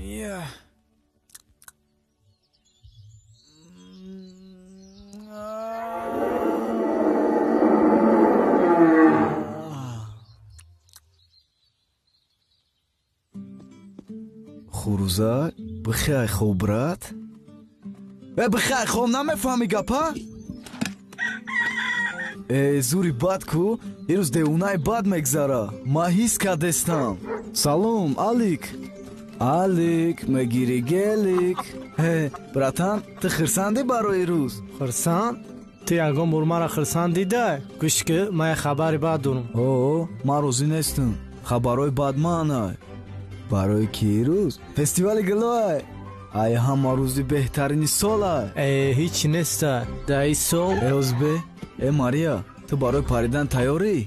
Я. Хурӯзак, бихай хоб, брат. Э, бихай хоб, намефаҳмӣ гапа? Э, зури бад ку, ирӯз девонаи бад мегзара. Ман ҳис кардестам. Салом, Алик. Алик, мегири гелик. Э, братан, ту хирсандӣ барои рӯз? Хирсанд? Ту ягон бор мара хирсанд дидай? Гӯш ки, ман як хабари бад дорам. О, ман розӣ нестам. Хабарҳои бад маънай. Барои ки ирӯз фестивали гулоай. Ай ҳама рӯзи беҳтарини солай. Э, ҳеҷ неста. Дар ин сол Э, озбе. Э, Мария, ту барои паридан тайёрӣ?